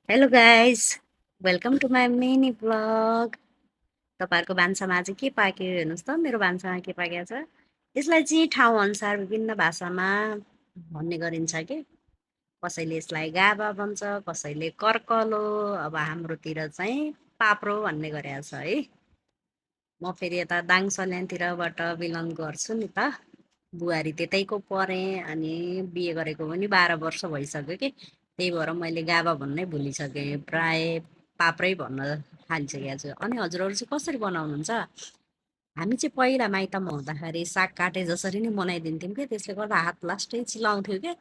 Hello guys, welcome to my mini blog. तपाईँहरूको भान्सामा आज के पाक्यो हेर्नुहोस् त। मेरो भान्सामा के पाकेको छ। यसलाई चाहिँ ठाउँअनुसार विभिन्न भाषामा भन्ने गरिन्छ कि कसैले यसलाई गाभा भन्छ, कसैले कर्कलो। अब हाम्रोतिर चाहिँ पाप्रो भन्ने गरेको छ है। म फेरि यता दाङसल्यानतिरबाट बिलङ गर्छु नि त। बुहारी त्यतैको परेँ अनि बिहे गरेको पनि 12 वर्ष भइसक्यो कि त्यही भएर मैले गाभा भन्नै भुलिसकेँ। प्राय पाप्रै भन्न थालिसकेको छु। अनि हजुरहरू चाहिँ कसरी बनाउनुहुन्छ? हामी चाहिँ पहिला माइतमा हुँदाखेरि साग काटे जसरी नै बनाइदिन्थ्यौँ कि त्यसले गर्दा हात लास्टै चिलाउँथ्यो क्या।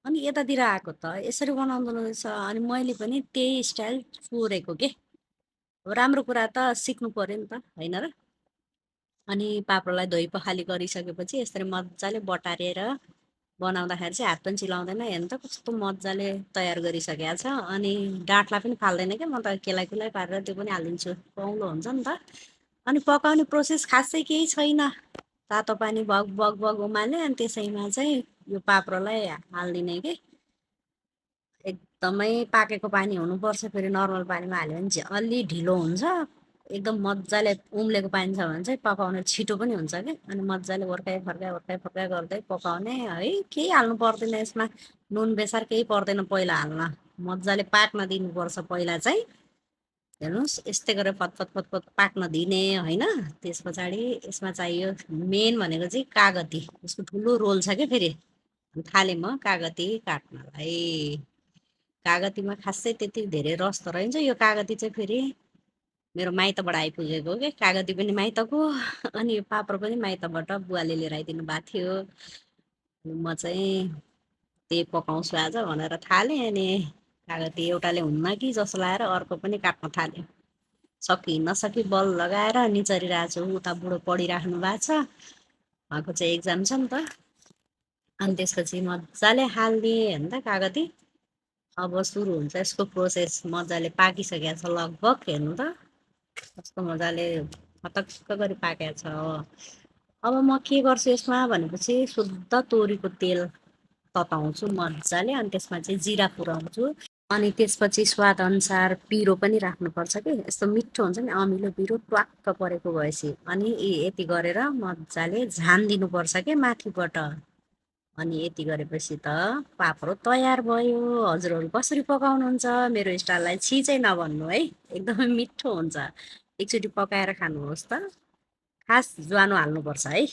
अनि यतातिर आएको त यसरी बनाउँदो रहेछ अनि मैले पनि त्यही स्टाइल चोरेको के। अब राम्रो कुरा त सिक्नु पर्यो नि त, होइन र? अनि पाप्रोलाई धोइ पखाली गरिसकेपछि यसरी मजाले बटारेर बनाउँदाखेरि चाहिँ हात पनि चिलाउँदैन। हेर्नु त कस्तो मजाले तयार गरिसकेको छ। अनि डाँठलाई पनि फाल्दैन क्या। म त केलाई कुलाई पारेर त्यो पनि हालिदिन्छु, कौलो हुन्छ नि त। अनि पकाउने प्रोसेस खासै केही छैन। तातो पानी भग भग भग उमाल्यो अनि त्यसैमा चाहिँ यो पाप्रोलाई हालिदिने कि एकदमै पाकेको पानी हुनुपर्छ। फेरि नर्मल पानीमा हाल्यो भने चाहिँ अलि ढिलो हुन्छ। एकदम मजाले उम्लेको पानी छ भने चाहिँ पकाउन छिटो पनि हुन्छ क्या। अनि मजाले वर्काइ फर्काइ गर्दै पकाउने है। केही हाल्नु पर्दैन यसमा, नुन बेसार केही पर्दैन पहिला हाल्न। मजाले पाक्न दिनुपर्छ पहिला चाहिँ। हेर्नुहोस् यस्तै गरेर फतफत फतफत पाक्न दिने होइन। त्यस पछाडि यसमा चाहियो मेन भनेको चाहिँ कागती। यसको ठुलो रोल छ क्या फेरि। थालेँ म कागती काट्नलाई। कागतीमा खासै त्यति धेरै रस त रहन्छ। यो कागती चाहिँ फेरि मेरो माइतबाट आइपुगेको हो कि। कागती पनि माइतको अनि यो पाप्रो पनि माइतबाट बुवाले लिएर आइदिनु भएको थियो। म चाहिँ त्यही पकाउँछु आज भनेर थालेँ। अनि कागती एउटाले हुन्न कि जस्तो लगाएर अर्को पनि काट्न थाल्यो। सकि नसकी बल लगाएर निचरिरहेको छु। उता बुढो पढिराख्नु भएको छ, उहाँको चाहिँ एक्जाम छ नि त। अनि त्यसपछि मजाले हालिदिएँ हेर्नु त कागती। अब सुरु हुन्छ यसको प्रोसेस। मजाले पाकिसकेको छ लगभग, हेर्नु त कस्तो मजाले फतक्क गरी पाकेको छ। अब म के गर्छु यसमा भनेपछि शुद्ध तोरीको तेल तताउँछु मजाले। अनि त्यसमा चाहिँ जिरा पुऱ्याउँछु। अनि त्यसपछि स्वाद अनुसार पिरो पनि राख्नुपर्छ कि। यस्तो मिठो हुन्छ नि अमिलो पिरो ट्वाक्क परेको भएपछि। अनि यति गरेर मजाले झान दिनुपर्छ कि माथिबाट। अनि यति गरेपछि त पाप्रो तयार भयो। हजुरहरू कसरी पकाउनुहुन्छ? मेरो स्टाइललाई छि चाहिँ नभन्नु है, एकदमै मिठो हुन्छ। एकचोटि पकाएर खानुहोस् त। खास ज्वानो हाल्नुपर्छ है।